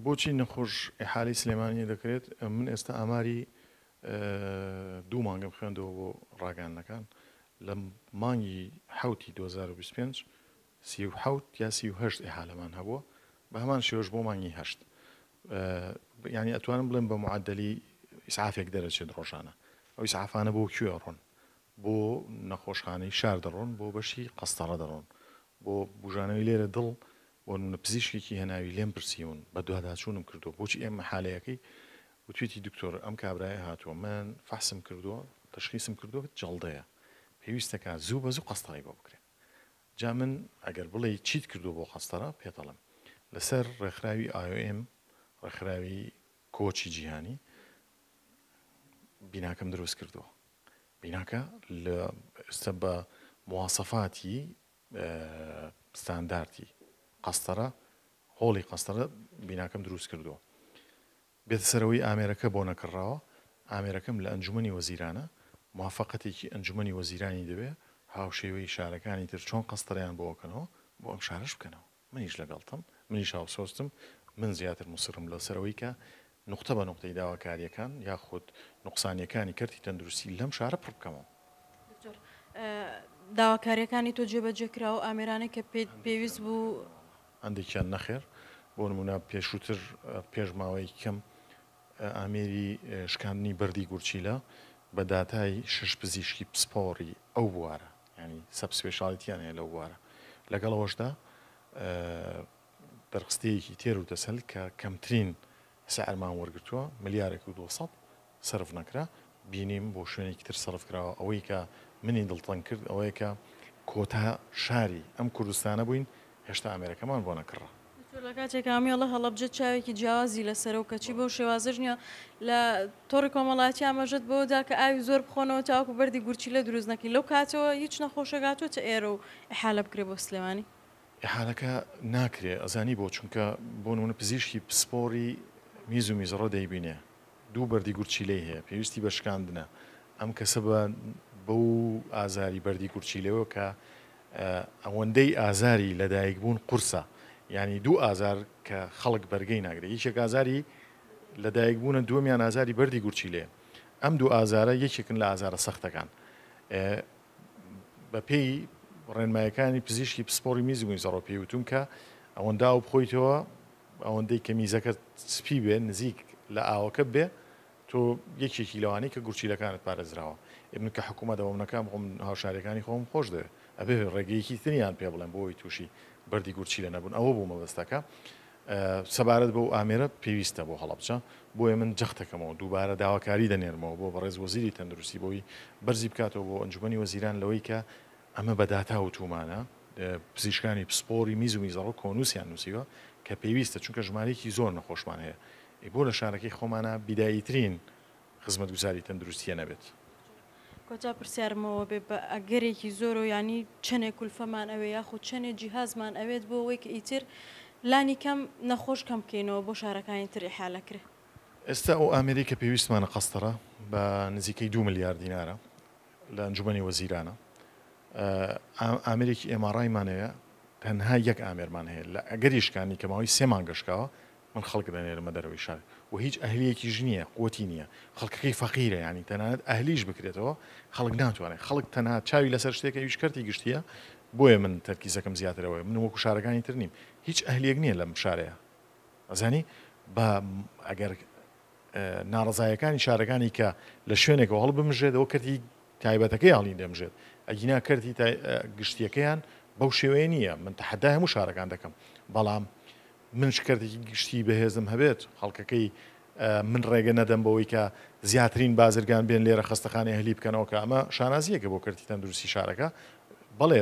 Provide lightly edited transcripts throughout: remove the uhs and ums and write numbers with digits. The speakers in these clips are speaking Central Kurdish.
بۆچی نەخۆش ئیحالەی سلێمانی دەکرێت؟ من ئێستا ئاماری دوو مانگم خوێندەوە بۆ ڕاگەیاندنەکان لە مانگی حەوتی 2025 37 یا 38 ئیحالەمان هەبووە بە هەمان شێوەش بۆ مانگی هەشت یعنی ئەتوانم بڵێم بە معدلی ئیسعافێک دەرەچێت ڕۆژانە ئەو ئیسعافانە بۆ کوێ ئەڕۆن بۆ نەخۆشخانەی شار دەڕۆن بۆ بەشی قەستەڕە دەڕۆن بۆ بوژانەوەی لێرە دڵ بۆ نمونە پزیشکێکی هێناوی لێم پرسیون بەدواداچوونم کردووە بۆچی ئێمە حالەیەکەی وتویتی دکتۆر ئەم کابرایە هاتووە من فەحسم کردووە تەشخیسم کردووە جەڵدەیە پێویستەکە زوو بە زوو قەستەڕەی بۆ بکرێ جا من ئەگەر بڵێی چیت کردووە بۆ قەستەڕە پێتەڵێم لەسەر ڕێکخراوی IOM ڕێکخراوی کۆچی جیهانی بیناکەم دروست کردووە بیناکە لە ئێستا بە مواسەفاتی ستاندارتی قەستەرە هۆڵی قەستەرە بیناکەم دروست کردووە بێتە سەرەوەی ئامێرەکە بۆ نەکڕاوە ئامێرەکەم لە ئەنجومەنی وەزیرانە موافەقەتێکی ئەنجومەنی وەزیرانی دەوێ هاوشێوەی شارەکانی تر چۆن قەستەرەیان بۆ ئەکەنەوە بۆ ئەم شارەش بکەنەوە منیش لەگەڵتم، منیش هاوسۆزتم، من زیاتر موسڕم لەسەر ئەوەی کە نوقتە بە نوقتەی داواکارییەکان یاخود نوقسانییەکانی کەرتی تەندروستی لەم شارە پڕ بکەمەوە. دکتۆر، داواکارییەکانی تۆ جێبەجێ کرا و ئامێرانەی کە پێت پێویست بوو؟ هەندێکیان نەخێر، بۆ نموونە پێشووتر پێش ماوەیەکی کەم ئامێری شکاندنی بەردی گورچیلە بە داتای شەش پزیشکی پسپۆڕی ئەو بوارە یانی sub speciality یان هەیە لەو بوارە لەگەڵ ئەوەشدا دەرخستەیەکی تێر و تەسەل کە کەمترین سعرمان وەرگتووە ملیارێک و 200 سەرف نەکرا بینیم بۆ شوێنێکی تر سەرف کراوە ئەوەی کە منی دڵتەنگ کرد ئەوەیە کە کۆتا شاری ئەم کوردستانە بووین هێشتا ئامێرەکەمان بۆ نەکڕا. دکتۆر لە کاتێکا ئەمێڵە هەڵەبجە چاوێکی جیاوازی لەسەرە و کەچی بەو شێوازەش نییە لە تۆڕی کۆمەڵایەتی ئاماژەت بەوە دا کە ئاوی زۆر بخۆنەوە تاوەکو بەردی گورچیلە دروست نەکەین لەو کاتەوە هیچ نەخۆشێک هاتووەتە ئێرە و ئیحالە بکرێ بۆ سلێمانی؟ ئیحالەکە ناکرێ ئەزانی بۆ چونکە بۆ نمونە پزیشکی پسپۆڕی میز و میزڕۆ دەیبینێ دوو بەردی گورچیلەی هەیە پێویستی بە شکاندنە ئەم کەسە بە بەو ئازاری بەردی گورچیلەوە کە ئەوەندەی ئازاری لەدایک بوون قورسە یانی دوو ئازار کە خەڵک بەرگەی ناگرێت یەکێک ئازاری لەدایک بوونە دووەمیان ئازاری بەردی گورچیلەیە ئەم دوو ئازارە یەکێکن لە ئازارە سەختەکان بەپێی ڕێنمایەکانی پزیشکی پسپۆڕی میز و میزەڕۆ پێی وتوم کە ئەوەندە ئاو بخۆیتەوە ئەوەندەی کە میزەکە سپی بێ نزیک لە ئاوەکە بێ تۆ یەکێکی لەوانەی کە گورچیلەکانت پارێزراوە. ئێ من کە حکومەت ئەوەم نەکا خۆ من هاوشاریەکانی خۆمم خۆش دەوێ ئەبێ ڕێگەیەکی تریان پێ بڵێم بۆ ئەوەی تووشی بەردی گورچیلە نەبن ئەوە بوو مەبەستەکە. سەبارەت بەو ئامێرە پێویستە بۆ هەڵەبجە بۆیە من جەختەکەمەوە دووبارە داواکاری دەنێرمەوە بۆ بەڕێز وەزیری تەندروستی بۆی بەرزی بکاتەوە بۆ ئەنجومەنی وەزیران لەوەی کە ئەمە بە داتا وتومانە پزیشکانی پسپۆری میز و میزەڕۆ کۆنووسیان نووسیوە کە پێویستە چونکە ژمارەیەکی زۆر نەخۆشمان هەیە ئەی بۆ لە شارەکەی خۆمانا بیداییترین خزمەتگوزاری تەندروستییە نەبێت؟ کۆتا پرسیارم ئەوە بێ بە ئەگەرێکی زۆرەوە یانی چەنێ کولفەمان ئەوێ یاخود چەنێ جیهازمان ئەوێت بۆ ئەوەی کە ئیتر لانی کەم نەخۆش کەم بکەینەوە بۆ شارەکانی تر ئیحالە کرێ؟ ئێستا ئەو ئامێرەی کە پێویستمانە قەستەرە بە نزیکەی دوو ملیار دینارە لە ئەنجومەنی وەزیرانە ئامێرێکی MRI مان هەیە تەنها یەک ئامێرمان هەیە لە ئەگەری شکانی کە ماوەی سێ مانگە شکاوە من خەڵک دەنێرمە دەرەوەی شار و هیچ ئەهلیەکیش نییە قوتی نییە خەڵکەکەی فەقیرە ینی تەنانەت ئەهلیش بکرێتەوە خەڵک ناتوانێت خەڵک تەنها چاوی لەسەر شتێکە ئەویش کەرتی گشتیە بۆیە من تەرکیزەکەم زیاترەوەی من وەکو شارەکانی تر نیم هیچ ئەهلیەک نییە لەم شارەیە ئەزانی بە ئەگەر ناڕەزایەکانی شارەکانی کە لە شوێنێکەوە هەڵبمژێتەوە کەرتی تایبەتەکەی هەڵی دەمژێت ئەگینا کەرتی گشتیەکەیان بەو شێوەیە نییە من تەحەدای هەموو شارەکان دەکەم بەڵام من کەرتێکی گشتی بەهێزم هەبێت خەڵکەکەی من ڕێگە نەدەم بەوەی کە زیاترین بازرگان بێن لێرە خەستەخانەی ئەهلی بکەنەوە کە ئەمە شانازیەکە بۆ کەرتی تەندروستی شارەکە بەڵێ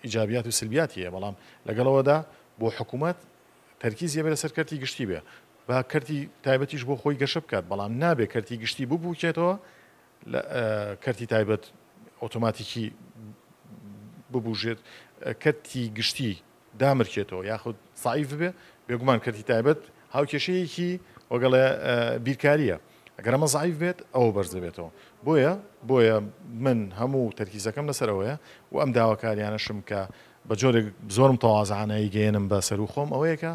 ئیجابیات و سلبیاتی هەیە بەڵام لەگەڵەوەدا بۆ حکوومەت تەرکیزی ئەبێ لەسەر کەرتی گشتی بێ با کەرتی تایبەتیش بۆ خۆی گەشە بکات بەڵام نابێ کەرتی گشتی ببوکێتەوە لە کەرتی تایبەت ئۆتۆماتیکی ببوژێت کەرتی گشتی دامرکێتەوە یاخود زەعیف ببێ بێگومان کەرتی تایبەت هاوکێشەیەکی وەگەڵێ بیرکاریە ئەگەر ئەمە زەعیف بێت ئەوە بەرز دەبێتەوە بۆیە بۆیە من هەموو تەرکیزەکەم لەسەر ئەوەیە و ئەم داواکاریانەشم کە بە جۆرێک زۆرم تەوازعانە ئەیگەیەنم بە سەروو خۆم ئەوەیە کە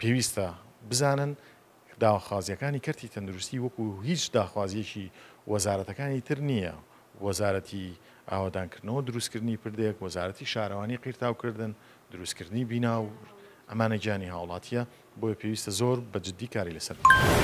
پێویستە بزانن داخوازیەکانی کەرتی تەندروستی وەکو هیچ داخوازیەکی وەزارەتەکانی تر نییە، وەزارەتی ئاوەدانکردنەوە دروستکردنی پردێک، وەزارەتی شارەوانی قیرتاوکردن، دروستکردنی بینا و ئەمانە گیانی هاوڵاتیە، بۆیە پێویستە زۆر بە جدی کاری لەسەر بکرێت.